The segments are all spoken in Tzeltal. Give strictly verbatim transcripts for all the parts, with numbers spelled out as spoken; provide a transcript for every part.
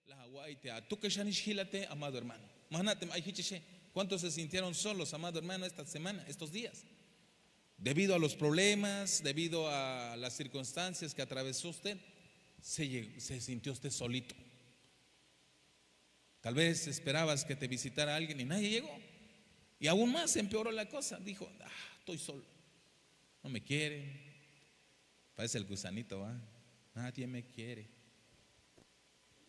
La awa'iy te atukel xanix jilate, amado hermano. Ma jna' teme ay jichexe. ¿Cuántos se sintieron solos, amado hermano, esta semana, estos días? Debido a los problemas, debido a las circunstancias que atravesó usted, se, lleg- se sintió usted solito. Tal vez esperabas que te visitara alguien y nadie llegó. Y aún más empeoró la cosa. Dijo: "Ah, estoy solo. No me quieren. Parece el gusanito, ¿va? Nadie me quiere.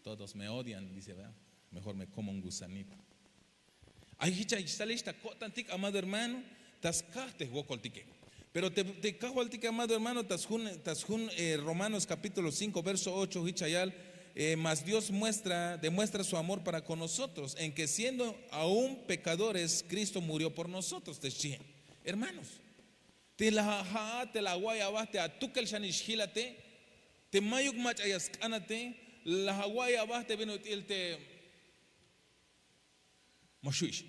Todos me odian", dice, ¿verdad? Mejor me como un gusanito. Ay jich ay xtalix ta ko'tantik, amado hermano, ta skaj te jwokoltike. Pero te, te kajwaltike, amado hermano, ta sjun, ta sjun, eh, Romanos capítulo cinco, verso ocho, jich ayal, eh, mas Dios muestra, demuestra su amor para con nosotros, en que siendo aún pecadores, Cristo murió por nosotros. Te xchihe, hermanos, te la ja'at te la awa'iy aba te atukel xanix jilate, te mayuk mach'a ya sk'anate, la awa'iy aba te bin ut'il te, ma xu' ix.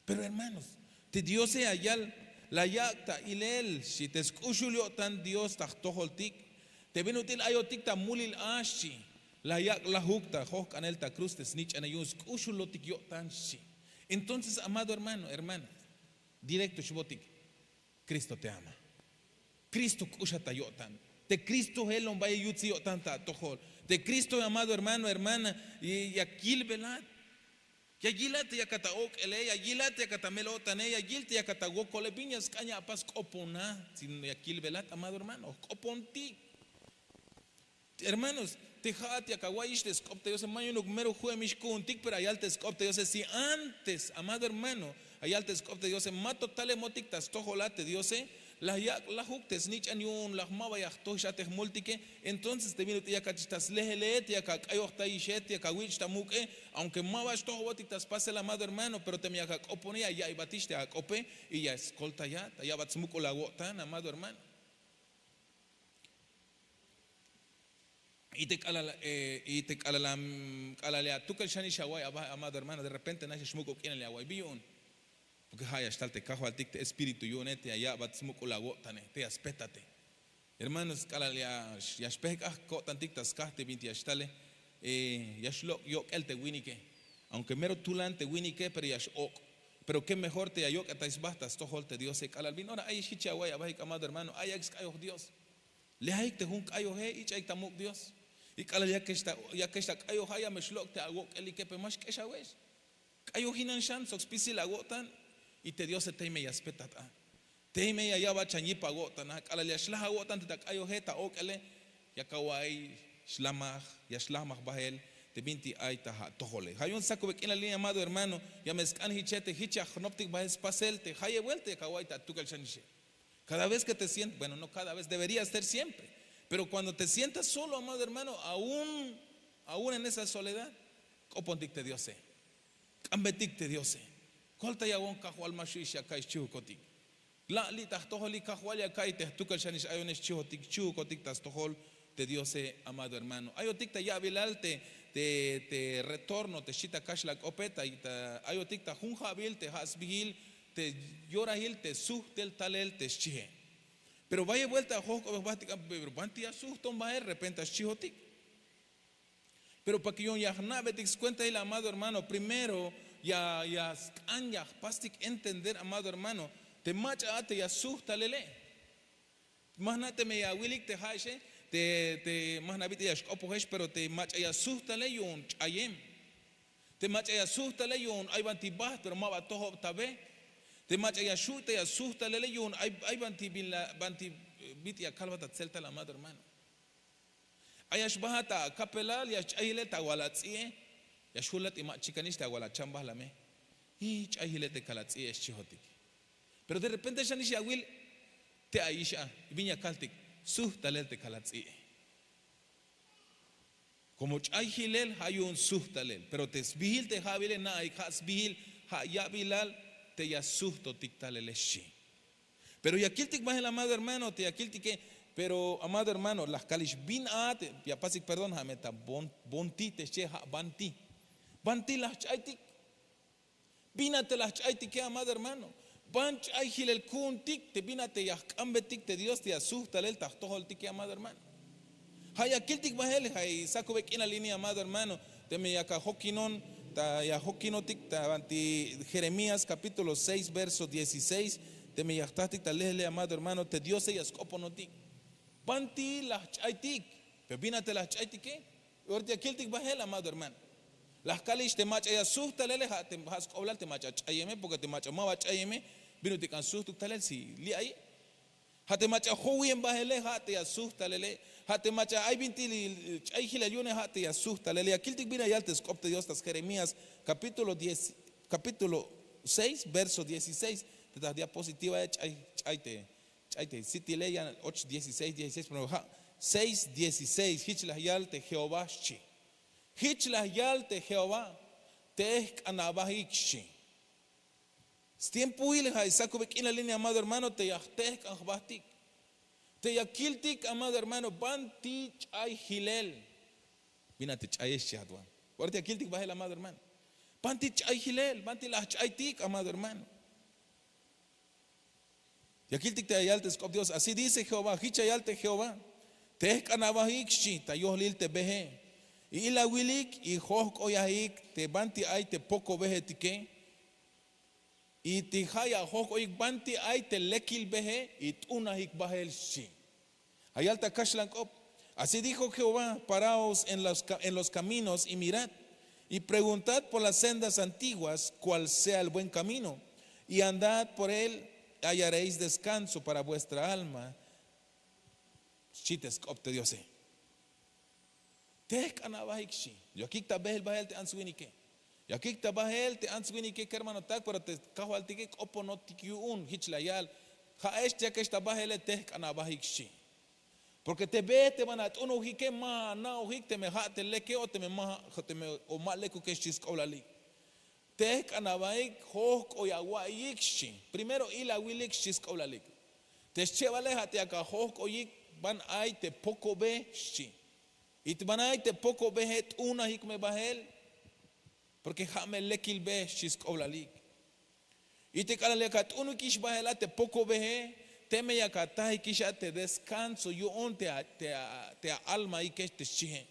Pero hermanos, te Diose ya yal, la yak' ta ilel xchi, te sk'uxul yo'tan Dios ta jtojoltik, te bin ut'il ayotik ta mulil a xchi, la yak' lajuk ta jojk'anel ta cruz te snich'ane yu'un sk'uxulotik yo'tan xchi. Entonces, amado hermano, hermana, directo xbotik, Cristo te ama. Cristo k'uxat ta yo'tan. Te Cristo jelon bayel yutsil yo'tan ta atojol. Te Cristo, amado hermano, hermana, y ya kilbelat. Ya yilat te yakat ta ok'ele, ya yilat te yakat ta mel-o'tane, ya yil te yakat ta wokole, bin ya sk'an ya apas k'opona, sino ya kilbelat, amado hermano, k'opontik. Hermanos, te ja'at yak awa'iyix te sk'op te Diose, ma yu'unuk mero ju'emix ku'untik, pero ayal te sk'op te Diose, si antes, amado hermano, ayal te sk'op te Diose, ma to talemotik ta stojolat te Diose, la yak' lajuk te snich'an yu'un la ma ba ya jtojix a te jmultike. Entonces te bin ut'il yakat ta slejele, te yak ak'ayojtayixe, te yak awich' ta muk'e, aunque ma ba xtojobotik ta spasel, amado hermano, pero teme yak ak'opone, ya ya'iybatix te ak'ope y ya skoltayat, ya ya'bat smuk'ul awo'tan, amado hermano. Y te k'alal, eh, y te k'alal am- k'alal ya atukel xanix awa'iy aba, amado hermano, de repente nax ya xmuk'ub k'inal ya awa'iy, bi yu'un. Porque ja' ya xtal te kajwaltik te espíritu yu'une, te ya ya'bat smuk'ul awo'tane, te ya spetate. Hermanos, k'alal ya, ya xpejk'aj ko'tantik ta skaj te binti ya xtale, eh, ya xlok' yok'el te winike. Aunque mero tulan te winike, pero ya x-ok'. Pero qué mejor te ya yok'etay sba ta stojol te Diose. K'alal bin ora ay jich ya awa'iy aba, amado hermano, ay yak' sk'ayoj Dios. Lejayik te jun k'ayoje, ich'ayik ta muk' Dios. Y k'alal yakex ta, yakex ta k'ayoj a, ya me xlok' te awok'elike, pero ma xk'exawex. K'ayojinan xan sok spisil awo'tan, y te Diose tey me ya spetat a. Tey me ya ya'bat xan yip awo'tan a. K'alal ya xlaj awo'tan te ta k'ayoje, ta ok'ele, yak awa'iy xlamaj, ya xlajmaj bahel te binti ay ta atojole. Ja' yu'un sakube k'inal in, amado hermano, ya me sk'an jiche te jich ya jnoptik bahel spasel te jayeb buelta yak awa'iy ta atukel xanixe. Cada vez que te sientes, bueno, no cada vez, debería ser siempre. Pero cuando te sientas solo, amado hermano, aún, aún en esa soledad, k'opontik te Diose. K'ambetik te Diose. Koltayawon Kajwal, ma xu' ix ya ka'iy xchihukotik. La' li' ta jtojolik Kajwal, ya ka'iy te jtukel xan ix ayonex xchihotik, xchihukotik ta stojol te Diose, amado hermano. Ayotik ta ya'bilal te, te, te retorno te xchi ta kaxlan k'ope, ta, ta ayotik ta jun ja'bil te ja' sbihil te yorahil te suhtel talel te xchihe. Pero bayel buelta ajojk'obe jbahtik a, pero banti ya suhton bahel, repente ya xchihotik. Pero para que yu'un ya jna'betik skuentahil, amado hermano, primero ya, ya sk'an ya jpastik entender, amado hermano, te mach'a a te ya suht talele. Ma jna' teme ya awilik te ja'exe, te, te ma jna' bit'il ya xk'opojex, pero te mach'a ya suht talel yu'un ch'ayem. Te mach'a ya suht talel yu'un ay banti baht, pero ma ba tojob ta be. Te mach'a ya xu' te ya suht talele yu'un ay, ay banti bin la, banti, eh, bit'il ya kalbat ta tzeltal, amado hermano. Ay ya xbahat ta akapelal, ya xch'ay jilel ta awal ats'i'e, ya xjulat y ma chikanix ta awal achambajlame. Y ch'ay jilel te kal ats'i'e xchihotik. Pero de repente xanix ya awil te ayix a, bin ya kaltik, suht talel te kal ats'i'e. Como ch'ay jilel ja' yu'un suht talel, pero te sbihil te ja'bile na'ayik ja' sbihil, ja' ya'bilal te ya suhtotik talele xchi. Pero ya kiltik bahel, amado hermano, te ya kiltike, pero amado hermano, la jkal ix bin a te ya pasik perdón, ja' me ta bon, bonti te xchi, ja' banti. Banti la jch'aytik. Bin a te la jch'aytike, amado hermano. Ban ch'ay jilel ku'untik te bin a te ya jk'ambetik te Dios te ya suht talel ta jtojoltike, amado hermano. Ja' ya kiltik bahel, ja' sakube k'inal ini, amado hermano, Teme ya kajokinon, ta ya jokinotik ta banti jeremías kapítulo seis verso dieciséis. Teme ya jtajtik ta lehele amado hermano te diose ya sk'oponotik banti la jch'aytik. Pero bin a te la jch'aytike? Orita ya kiltik bahel amado hermano. La jkalix te mach'a ya suht talele ha' sk'oblal te mach'a ch'ayeme porke te mach'a ma ba ch'ayeme. Bin utik an suhtuk talel si li' aye. Ha' te mach'a jowiyem bahele ha' te ya suht talele. Ha' te mach'a ay binti ch'ay jilel yu'une ha' te ya suht talele ya kiltik bin la yal te sk'op te dios ta sjeremías kapítulo diez, kapítulo seis verso dieciséis. Te ta diapositiva ya ch'ay ch'ay te ch'ay te sitile ya och dieciséis dieciséis pero ha' seis dieciséis hich la yal te jehová xchi. Hich la yal te jehová. Te jk'an abahik xchi. Stiempohil ha' sakube k'inal ini amado hermano te ya jtehk'an jbahtik. Te ya kiltik amado hermano banti ch'ay jilel. Bin a te ch'ayex xchi jatwan. Orita ya kiltik bahel amado hermano. Banti ch'ay jilel banti la jch'aytik amado hermano. Ya kiltik te ya yal te sk'op dios así dice jehová hich ya yal te jehová. Tejk'an abahik xchi ta yohlil te behe. Y ilawilik y johk'oyajik te banti ay te pokobehetike. Y ti ha' ya jojk'oyik banti ay te lekil behe y t'unajik bahel xchi. Ayal ta kaxlan k'op. Así dijo jehová, paraos en los caminos y mirad y preguntad por las sendas antiguas cuál sea el buen camino, y andad por él, hallaréis descanso para vuestra alma. Xchi te sk'op te diose. Tejk'an abahik xchi. Yakik ta behel bahel te ants winike. Yakik ta bahel te ants winike kermanotak pero te kajwaltike k'oponotik yu'un hich la yal. Ha'ex yakex ta bahele tejk'an abahik xchi. Porke te be te ban at'unojike ma ana'ojik teme ha' te leke o teme ma o ma lekukex xchi sk'oblalik. Tejk'an abahik. Johk'oy awa'iyik xchi. Primero ilawilik xchi sk'oblalik. Te schebale ha' te yak ajojk'oyik ban ay te pokobe xchi. Y te ban ay te pokobehe t'unajik me bahel. Porke ha' me lekil be xchi sk'oblalik. Y te k'alal yak at'unukix bahel a te pokobehe teme yak atajikix a te deskanso yu'un te a'almaikex te xchihe.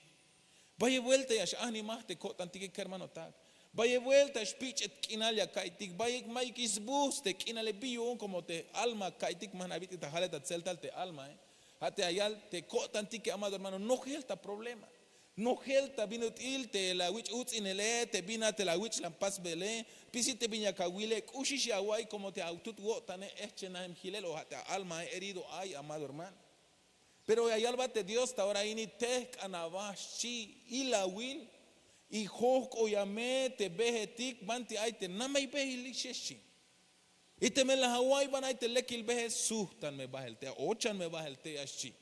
Bayel buelta ya x'ajnimaj te ko'tantike kermanotak. Bayel buelta xpich'et k'inal ya ka'iytik bayel mayukix sbuhts te k'inale bi yu'un komo te alma ka'iytik ma jna' bit'il ta jale ta tzeltal te almae. Ha' te ya yal te ko'tantike amado hermano nojel ta problema. Nojel ta bin ut'il te la awich' uts'inele te bin a te la awich' la pasbele. Pisil te bin yak awile k'uxix ya awa'iy komo te atut wo'tane ehchenajem jilel o ha' te a'almae herido ay amado hermano. Pero ya yalbat te dios ta ora ini tejk'an aba xchi. Ilawil y jojk'oya me te behetik banti ay te namey behilix xchi. Y teme la awa'iy ban ay te lekil behe suhtan me bahel teya ochan me bahel teya xchi.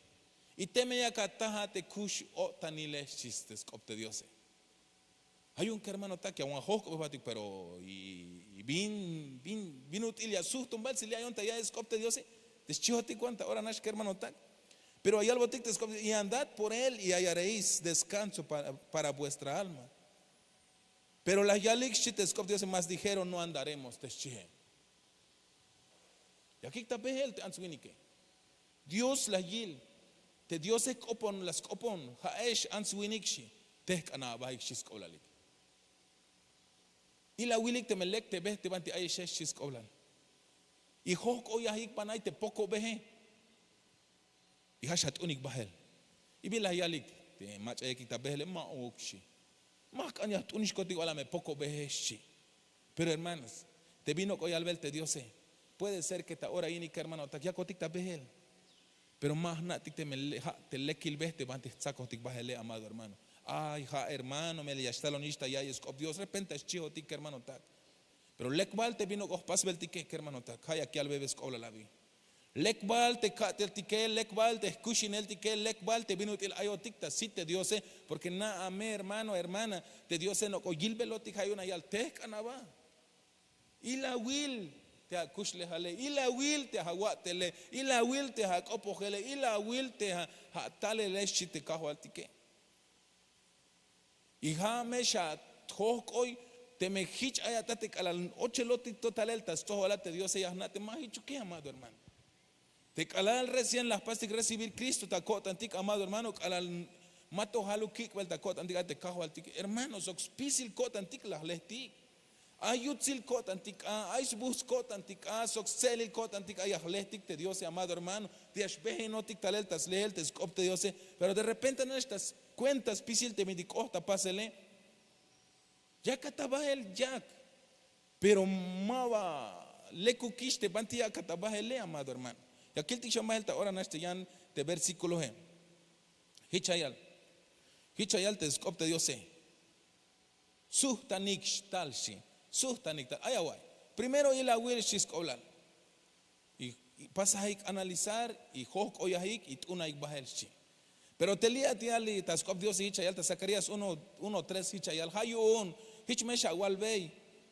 Y teme yak ataj a te kux o'tanile xchi te sk'op te diose. Ay yu'un kermanotak ya wan jojk'obebatik pero y bin bin bin ut'il ya suhton bal si li' ayon ta ya'iyel sk'op te diose. Te xchihotik wan ta ora nax kermanotak. Pero ya yalbotik te sk'op y andad por él y hallaréis deskanso para vuestra alma. Pero la yalik xchi te sk'op diose mas dijeron no andaremos te xchihe. Yakik ta behel te ants winike. Dios la yil te diose k'opon la sk'opon. Ha'ex ants winik xchi. Tejk'an abahik xchi sk'oblalik. Ilawilik teme lek te be te banti ayexe xchi sk'oblal. Y jojk'oyajik ban ay te pokobehe. Y ha' xat'unik bahel. Y bin la yalik te mach'a yakik ta behele ma'uk xchi. Ma jk'an ya jt'unixkotik bal a me pokobehe xchi. Pero hermanos, te bin nok'o yalbel te diose. Puede ser ke ta ora ini kermanotak yakotik ta behel. Pero ma jna'tik teme ha' te lekil be te banti jtsakojtik bahele amado hermano. Ay ha' hermano mele ya xtalonix ta ya'iyel sk'op dios repente xchihotik kermanotak. Pero lek bal te bin nok'o jpasbeltike kermanotak ha' yak yalbebe sk'oblal abi. Lek bal te ka'teltike lek bal te jkuxineltike lek bal te bin ut'il ayotik ta sit te diose. Porke na'a me hermano hermana, te diose nok'o yilbelotik ha' yu'un ya yal tejk'an aba. Ilawil te akuxlejale, ilawil te awa'tele, ilawil te ak'opojele, ilawil te atalele xchi te kajwaltike. Y ha' me xatjojk'oy teme hich ay ata te k'alal ochelotik to talel ta stojbal a te diose ya jna' te ma hichukej amado hermano. Te k'alal recién la jpastik recibir kristo ta ko'tantik amado hermano k'alal Ma to jaluk kik'bel ta ko'tantik a te kajwaltik, hermano, sok spisil ko'tantik la jlejtik. Ay yutsil ko'tantik a, ay sbujts ko'tantik a, sok stse'elil ko'tantik a ya jlejtik te Diose, amado hermano. Te ya xbejinotik talel ta sleel te sk'op te Diose. Pero de repente nax ta skuenta spisil te bintik k'ot ta pasele. Yakat ta bajel yak. Pero ma ba lekukix te banti yakat ta bajele, amado hermano. Ya kiltik xan bajel ta ora nax te yan te versículoe. Jich ayal. Jich ayal te sk'op te Diose. Sujtanik tal xchi. Sujtanik tal. Ay awa'y. Primero il awil xchi sk'oblal. Y pasajik analizar y jojk'oyajik y t'unajik bajel xchi. Pero te li'a te yal ta sk'op Diose, jich ayal ta Zacarías uno, uno tres, jich ayal: Ja' yu'un, jich me xawalbey.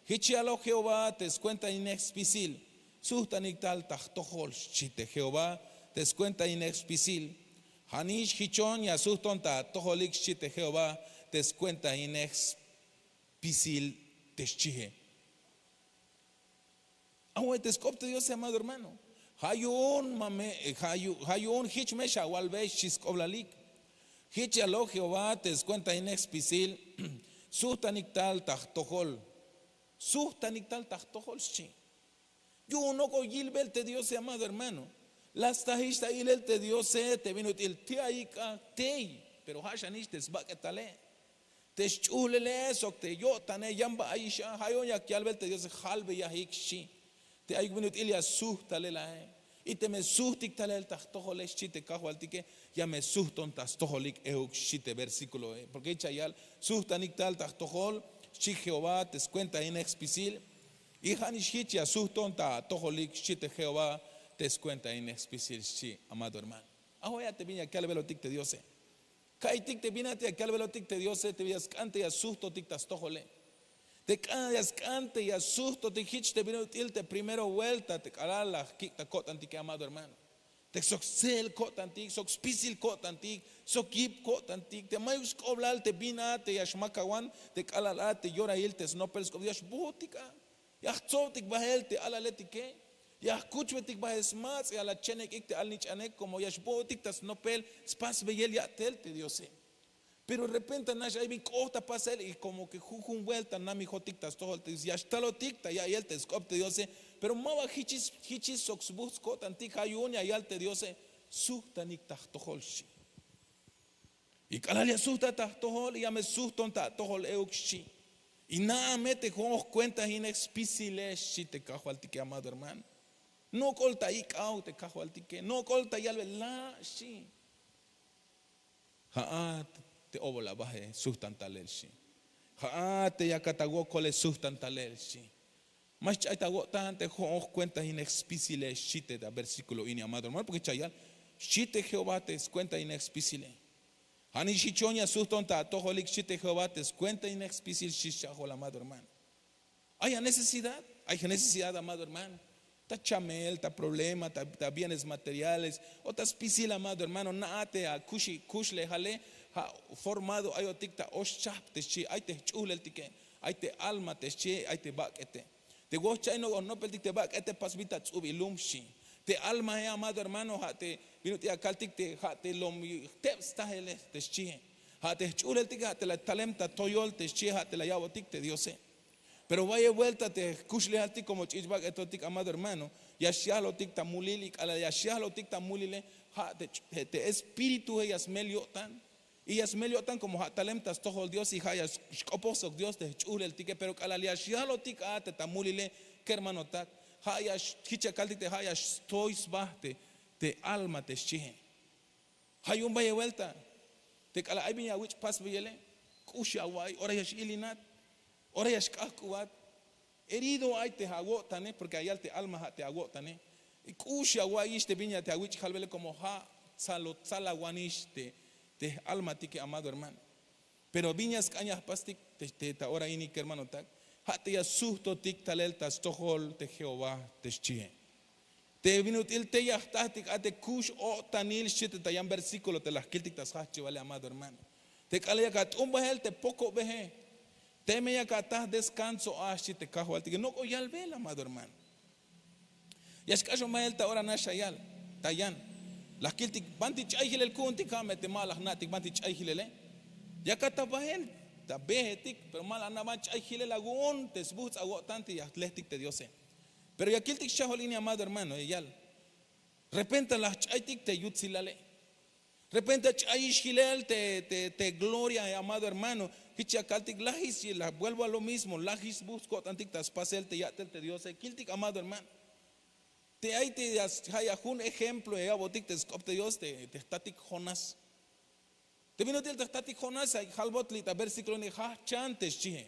Jich yaloj Jehová te skuentainej spisil. Sujtanik tal ta jtojol, xchi te Jehová te skuentainej spisil. Ja' nix jichon ya sujton ta atojolik, xchi te Jehová te skuentainej spisil te xchie. Awa'y te sk'op te Diose, amado hermano. Ja' yu'un ma me, ja' yu-, ja' yu'un jich me xawalbey, xchi sk'oblalik. Jich yaloj Jehová te skuentainej spisil. Sujtanik tal ta jtojol. Sujtanik tal ta jtojol, xchi. Yu'un nok'o yilbel te Diose, amado hermano. La stajix ta ilel te Diose te bin ut'il te ayik a tey. Pero ja' xanix te sbak'etale, te sch'uhlele sok te yo'tane, yan ba ayix a. Ja' yu'un yak yalbel te Diose: Jalbeyajik, xchi. Te ayuk bin ut'il ya sujt talel ae. Y teme sujtik talel ta jtojole, xchi te kajwaltike, ya me sujton ta stojolik euk, xchi te versículoe. Porque jich ayal: Sujtanik tal ta jtojol, xchi Jehová te skuentainej spisil. Y ja' nix jich ya sujton ta atojolik, xchi te Jehová te skuentainej spisil, xchi, amado hermano. Awa'y a te bin yak yalbelotik te Diose. Ka'iytik te bin a te yak yalbelotik te Diose, te ya sk'an te ya sujtotik ta stojole. Te k'a-, ya sk'an te ya sujtotik jich te bin ut'il te primero vuelta te k'alal la jkik' ta ko'tantike, amado hermano. Te sok stse'el ko'tantik, sok spisil ko'tantik, sok yip ko'tantik, te mayuk sk'oblal te bin a te ya xmakawan, te k'alal a te yorail te snopel sk'op ya xbootik a. Ya jtsobtik bajel te alaletike. Ya jkuchbetik bajel smats' ya la chenek'ik te alnich'ane, como ya xbootik ta snopel spasbeyel ya'tel te Diose. Pero repente nax ay bin k'ot ta pasel y como que jujun vuelta namijotik ta stojol te Dios, ya xtalotik ta ya'iyel te sk'op te Diose. Pero ma ba jichix, jichix sok sbujts ko'tantik, ja' yu'un ya yal te Diose: Sujtanik ta jtojol, xchi. Y k'alal ya sujtat ta jtojol, ya me sujton ta atojol euk, xchi. Y na'a me te jo'on jkuentainej spisile, xchi te kajwaltike, amado hermano. Nok'ol ta ik'aw te kajwaltike, nok'ol ta yalbel la, xchi. Ja'at te obol abaje sujtan talel, xchi. Ja'at te yakat awokole sujtan talel, xchi. Ma xch'ay ta awo'tan te jo'on jkuentainej spisile, xchi te ta versículo ini, amado hermano, porque jich ayal: Xchi te Jehová te skuentainej spisile. Ja' nix jichon ya sujton ta atojolik, xchi te Jehová te skuentainej spisil, xchi schajol, amado hermano. Ay anecesidad, ay necesidad, amado hermano. Ta chamel, ta problema, ta, ta bienes materiales, o ta spisil, amado hermano, na'a te akuxi-, kuxlejale, ja' formado ayotik ta oxchajp te xchi, ay te jch'uhleltike, ay te alma te xchi, ay te bak'ete. Te wocha'ay nok'o nopeltik te bak'ete, pas bin ta ts'ubil lum, xchi. Te almae, amado hermano, ja' te bin ut'il ya kaltik te ja' te lom jteb stajele te xchie. Ja' te jch'uhleltike, ja' te la talem ta toyol te xchie, ja' te la ya'botik te Diose. Pero bayel vuelta te jkuxlejaltik como ch'ich' bak'etotik, amado hermano, ya xyajlotik ta mulil, y k'alal ya xyajlotik ta mulile, ja' te ch-, te espiritue ya smel yo'tan. Y ya smel yo'tan como ja' talem ta stojol Dios, y ja' ya xk'opoj sok Dios te jch'uhleltike, pero k'alal ya xyajlotik a te ta mulile, kermanotak, ja' ya x-, jich ya kaltik te ja' ya xstoy sba te, te alma te xchie. Ja' yu'un bayel vuelta te k'alal ay bin ya awich' pasbeyele, k'ux ya awa'iy, ora ya x-ilinat, ora ya xk'ajk'ubat. Herido ay te awo'tane, porque ya yal te alma ja' te awo'tane. K'ux ya awa'iyix te bin ya te awich' jalbele, como ja' tsalo-, tsalawanix te, te almatike, amado hermano. Pero bin ya sk'an ya jpastik te, te ta ora ini, kermanotak, ja' te ya sujtotik talel ta stojol te Jehová te xchie. Te bin ut'il tey ya jtajtik a te kux o'tanil, xchi te ta yan versículo te la jkiltik ta sjajchibale, amado hermano. Te k'alal yak at'un bajel te pokobeje, teme yak ataj descanso a, xchi te kajwaltike, nok'o yalbel, amado hermano. Ya xk'axon bajel ta ora nax ya yal, ta yan. La jkiltik banti ch'ay jilel ku'untik ja' me te ma la jna'tik banti ch'ay jilele. Yakat ta bahel ta behetik pero ma la na' banti ch'ay jilel awu'un te sbuhts' awo'tan te ya jlehtik te diose. Pero ya kiltik xchajol ini amado hermano ya yal, repenta la jch'aytik te yutsilale. Repenta ch'ayix jilel te gloria amado hermano. Jich ya kaltik lajix la vuelvo a lo mismo lajix sbuhts' ko'tantik ta spasel te ya'tel te diose kiltik amado hermano. Te ay te ja' ya jun ejemplo ya ya'botik te sk'op te dios te jtatik jonás. Te bin ut'il te jtatik jonás ay jalbot li' ta versíkulo ini jajchan te xchihe.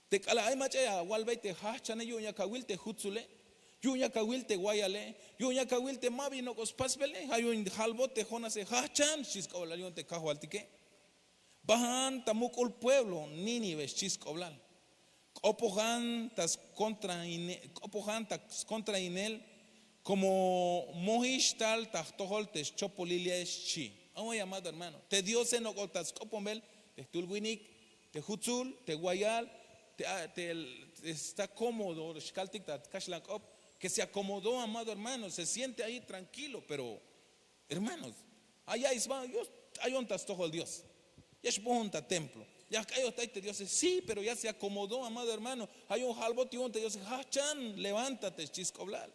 Te k'alal ay mach'a ya awalbey te jajchane yu'un ya kawil te jutzule, yu'un ya kawil te wayale, yu'un ya kawil te ma bin nok'o spasbele ja' yu'un jalbot te jonase jajchan xchi sk'oblal yu'un te kajwaltike. Bajan ta muk'ul pueblo nínive xchi sk'oblal. K'opojan ta skontrahinel komo mohix tal ta jtojol te xchopolile xchi. Away amado hermano te diose nok'o ta sk'oponbel te jtul winik, te jutzul, te wayal, te sta komodo xkaltik ta kaxlan k'op, ke se akomodo amado hermano se siente ahi trankilo pero hermanos, ay ya'iy sba yu'un t'ayon ta stojol dios. Ya xbohon ta templo, ya jk'ayojtay te diose si pero ya se akomodo amado hermano. Ja' yu'un jalbot yu'un te diose jajchan levántate xchi sk'oblal.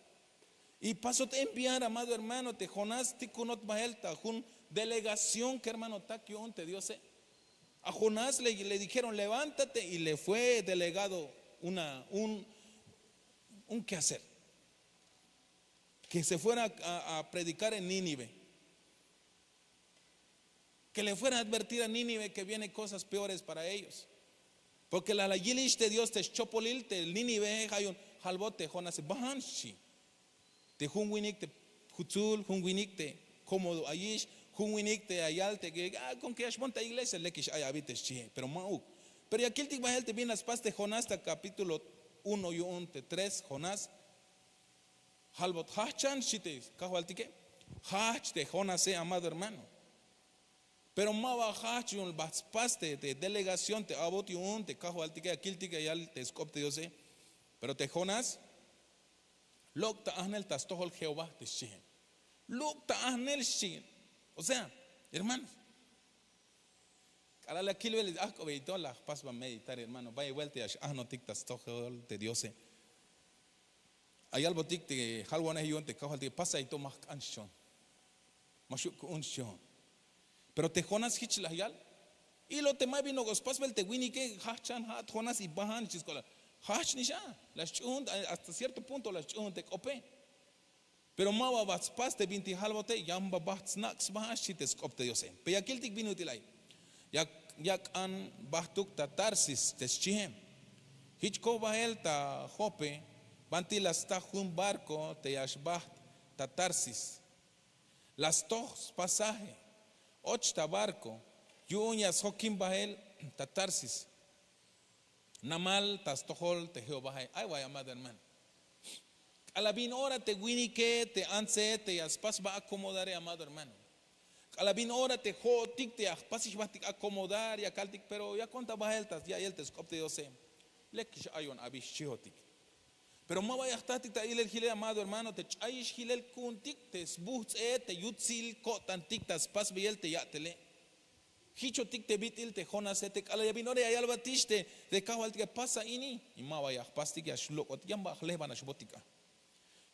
Y pasot enviar amado hermano te jonás tikunot bahel ta jun delegación kermanotak yu'un te diose. A jonás le dijeron levántate y le fue delegado una un ke hacer, ke se fuera a predikar en nínive, ke le fuera a advertir a nínive ke vienen kosas peores para ellos. Porke la la yilix te dios te xchopolil te nínive ja' yu'un jalbot te jonase bajan xchi. Te jun winik te jutzul jun winik te komodo ayix, jun winik te ya yal te kon ke ya xbon ta iglesia lekix ay abi te xchihe pero ma'uk. Pero ya kiltik bahel te bin la spas te jonás ta kapítulo uno yu'un te tres jonás. Jalbot jajchan xchi te kajwaltike. Jajch te jonase amado hermano. Pero ma ba jajch yu'un bat spas te delegación te abot yu'un te kajwaltike ya kiltik ya yal te sk'op te diose. Pero te jonás lok' ta ajnel ta stojol jehová te xchihe. Lok' ta ajnel xchi. O sea, hermanos, k'alal la kilbel ajk'obeito la jpas ba meditar hermano bay buelta ya x'ajnotik ta stojol te diose. Ay yalbotik te jalwanej yu'un te kajwaltik pasayto ma jk'an xchon. Ma xuk' ku'un xchon. Pero te jonás jich la yal. Ilo te ma bin nok'o spasbel te winike jajchan ja'at jonás y bajan xchi sk'oblal. Jajch nix a la sch'uhun hasta cierto punto la sch'uhun te k'ope. Pero ma ba bat spas te bintik jalbote yan ba bajt snak' sba xchi te sk'op te diose. Pero ya kiltik bin ut'il ay. Yak'an bajtuk ta tarsis te xchihe. Jich koj bahel ta jope banti la sta jun barko te ya xbajt ta tarsis. La stoj spasaje. Och ta barko yu'un ya sjokin bahel ta tarsis. Namal ta stojol te jehovahe ay way amado hermano. K'alal bin ora te winike te antse te ya spasba akomodare amado hermano. K'alal bin ora te jo'otik te ya jpasix jbahtik akomodar ya kaltik pero ya konta bahel ta ya'iyel te sk'op te diose. Lekix ayon abi xchihotik. Pero ma ba ya jtahtik ta ilel jilel amado hermano te ch'ayix jilel ku'untik te sbuhts'e te yutsil ko'tantik ta spasbeyel te ya'tele. Jichotik te bit'il te jonase te k'alal ya bin ora ya yalbatix te kajwaltike pasa ini. Y ma ba ya jpastik ya xlok'otik yan ba jlehbanax botik a.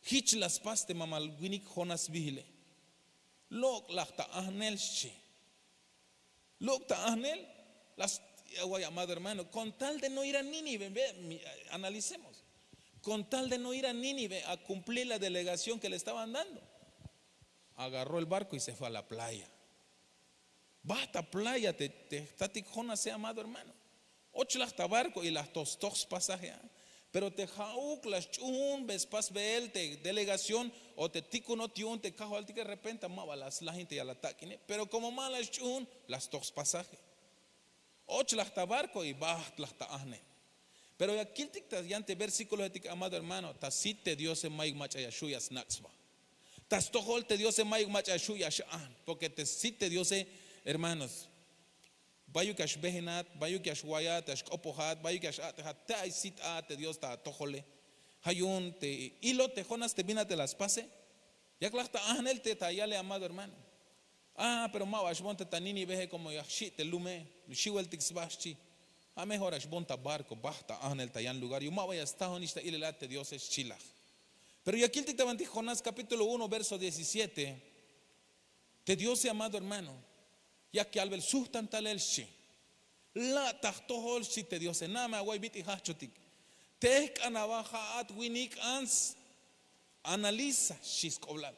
Jich la spas te mamal winik jonás sbihile. Lok' laj ta ajnel xchi. Lok' ta ajnel. La sta way amado hermano, kon tal de no ir a nínive. Analicemos. Kon tal de no ir a nínive a kumplir la delegación ke le estaban dando, agarró el barko y se fue a la playa. Bajt ta playa te jtatik jonase amado hermano. Och laj ta barko y laj to stoj spasaje a. Pero te ja'uk la sch'uhunbe spasbeel te delegación o te tikunot yu'un te kajwaltike repenta ma ba la slajin te ya la tak'ine pero komo ma la sch'uhun, la stoj spasaje. Och laj ta barko y bajt laj ta ajnel. Pero ya kiltik ta yan te versíkulohetik amado hermano ta sit te diose mayuk mach'a ya xhu' ya snak' sba. Ta stojol te diose mayuk mach'a ya xhu' ya x'an porke te sit te diose, hermanos, bayuk ya xbehenat, bayuk ya xwayat ya xk'opojat bayuk ya x'a'tejat te ay sit a te dios ta atojole. Ha yu'un te ilot te jonás te bin a te la spase. Yak laj ta ajnel te ta yale amado hermano. Ah, pero ma ba xbon te ta ninivehe komo ya xi' te lume, xiweltik sba xchi. A mejor a xbon ta barko bajt ta ajnel ta yan lugar yu'un ma ba ya stajonix ta ilelal te diose xchi laj. Pero ya kiltik ta bantik jonás kapítulo uno verso diecisiete. Te diose amado hermano, yak yalbel sujtan talel xchi. La' ta jtojol xchi te diose, na'a me away bit'il jajch'otik. Tejk'an aba ja'at winik ants. Analiza xchi sk'oblal.